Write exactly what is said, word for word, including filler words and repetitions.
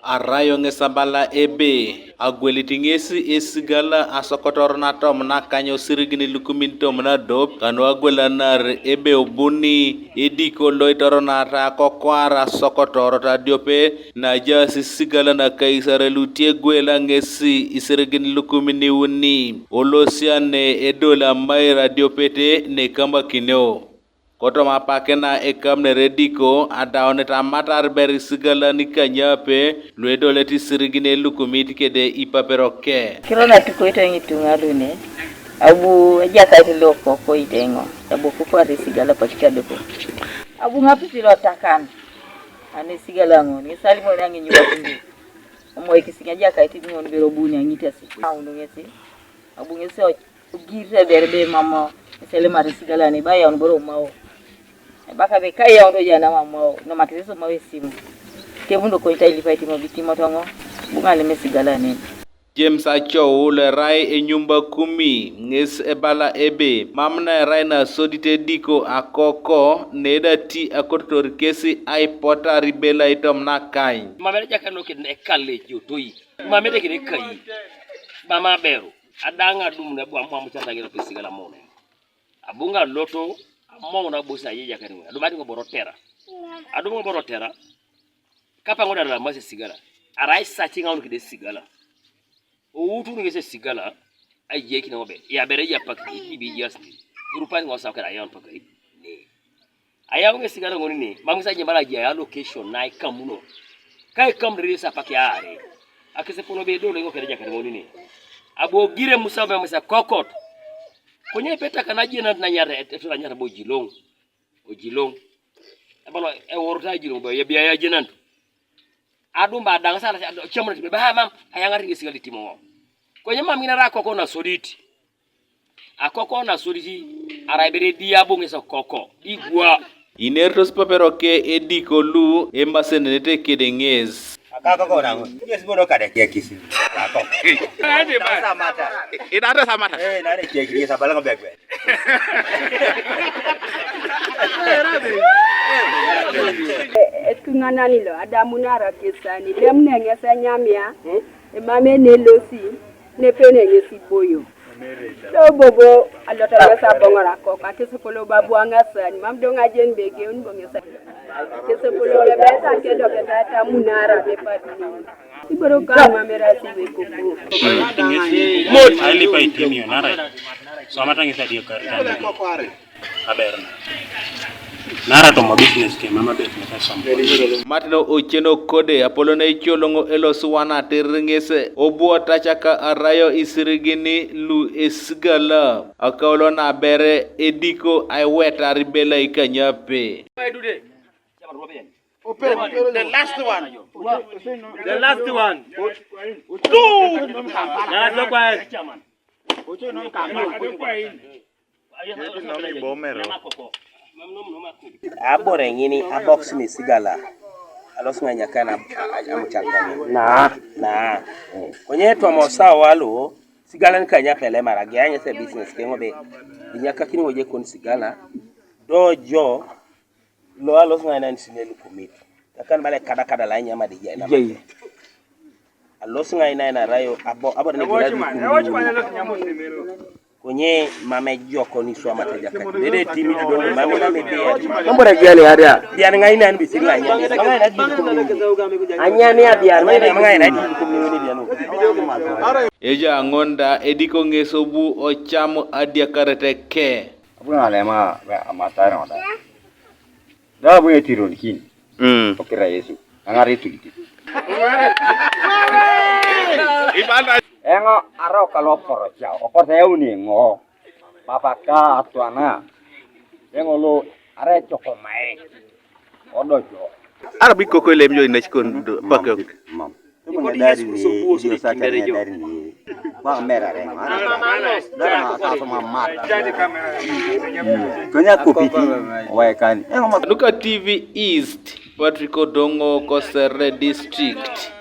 Arayo ŋes abala ebe, agwelit ŋes esigala asokotor natomon akany osirigin ilukumin tomon adop, kanu agwelanar ebe obuni ediko lo itoronaata akokoar asokotor tadiope, najaas esigala nakaisare lutie gwela ŋes isirigin ilukumin iuni, olosiane edol amair adiopete nekamakinio. Kotoma apak na ekamunere ediko adaunit amatar ber isigalan ikanyape luedolet isirigin elukumit kede ipapero ke. Kiro natukoito ŋituŋa lune, abu ejakait lokokoit eŋo, abu kukwar isigala patikadoko. Abu ŋapisi lotakan, ane isigala ŋon, ŋesalimon aŋinyuwakundu. Omoikis ŋejakait ŋon bero buni aŋitasi. Aunu ŋesi, abu ŋesi Ogir ebe ebe mama eselemar isigalani ba yaun boro mao. Ebaka be kai yaun to jana mama no makis so mao esimu. Tebundo ko ita ilipa itimo bitimo tongo. Bunga le mesigalani. James Achou lerai enyumba kumi ŋes ebala ebe mam na erai na sodit ediko akoko neda ti akototor kesi aipotar ibela itom nakany. Mamere jakano kidne ekale jotoi. Mamere kidne kai. Mama beru. Adaŋ adum na bu amam cata ŋiro pisigala mone. Abu ŋa loto amau na bosi ayeja kani ŋo. Adum ati ŋo boro tera. Adum ŋo boro tera. Kapa ŋo dara masi sigala. Arai sachi ŋaun kide sigala. Outu ni kese sigala. Aye kine ŋo be. Ya bere ya pak ibi yasti. Irupan ŋo sa kera yan pak. Ne. Ayau ŋesi gara ŋoni ne, mam ŋesi ajambala ajai a location na ikamuno. Ka ikamuni riri sa apak yaare. Akisipolo be dolo iŋo kere jakar ŋoni ne. Abu ogire Musa be Musa kokot. Konye ipeta kana jena na nyar etura nyar bo Ojiloŋ. Ojiloŋ. Ebalo eworuta Ojiloŋ be yabia ya jenantu. Adum ba daŋ sala chamun tibe ba mam ayaŋar ŋesi gali timo. Konye mam ŋina ra koko na sodit. Akoko na soditi arai bere di aboŋes okoko igwa. Inertos papero ke ediko lu emasenenete kede ŋes. Akakoko na ŋun. Yes bodo kade ke kisi. Akoko. Samata. Inata samata. Eh, nare ke kisi sabala ngabegwe. Etuŋanan lo adamun arakesani lem neŋes enyamia. Emam enelosi nepene ŋesi boyo. Lo bobo alot ŋes aboŋor akok akisipolo babu aŋasan mam do ŋajen begeun bo ŋes akisipolo bebeta kedoketa tamunara kepaduni. Iboro ka mam erasi wekopo. Mot alipa itimio nara. Somata ŋes adiekar. Aber na. Nara toma business ke mama bet na pesa. Martin Otieno kode apolon ecoloŋ elosuwan atir ŋes obuo tacaka arayo isirigini lu esigala akaulo nabere ediko aiwetar ibela ikanyape. The last one. The last one. Two. Abore ŋini abox ni sigala. Alos ŋa nyaka na amuchangani. Na. Na. Konye twomo sawa lo sigala ni kanya pele mara ge anya se business ke ŋobe. Nyaka kini woje kon sigala. Dojo lo alos ŋa ina sine lukumit. Takan bale kada kada la nyama de jena. Jai. Alos ŋa ina ina rayo abo abo ne gila lukumit. Konye mame joko ni swama ta jaka. Dede timi do mame na me biya. Mambora gele aria. Biya ŋa ina ni bisiri ŋa ina. Ŋa ina di lukumit. Anya ni abia ŋa ina ŋa ina di lukumit ni biya no. Eja ŋonda ediko ŋes obu ocham adiakarete ke. Abu na lema amatara ŋonda. Da abu etironikin. Mm. Okira Yesu. Aŋar etulitit. Ibanda. Eŋo arau kalo porocao. Okorta yauni eŋo. Papaka atwana. Eŋo lo ara ecokomae. Odojo. Arabu ikoko ilem jo inachikon pakok. Mam. Ibuni dari ni, idio sa tani dari ni. Ba mera re ma. Dara ma sa so ma mata. Konya kopiti. Wai kan. Eh, ma. Nuka T V East, Patrick Odongo, Kosere District.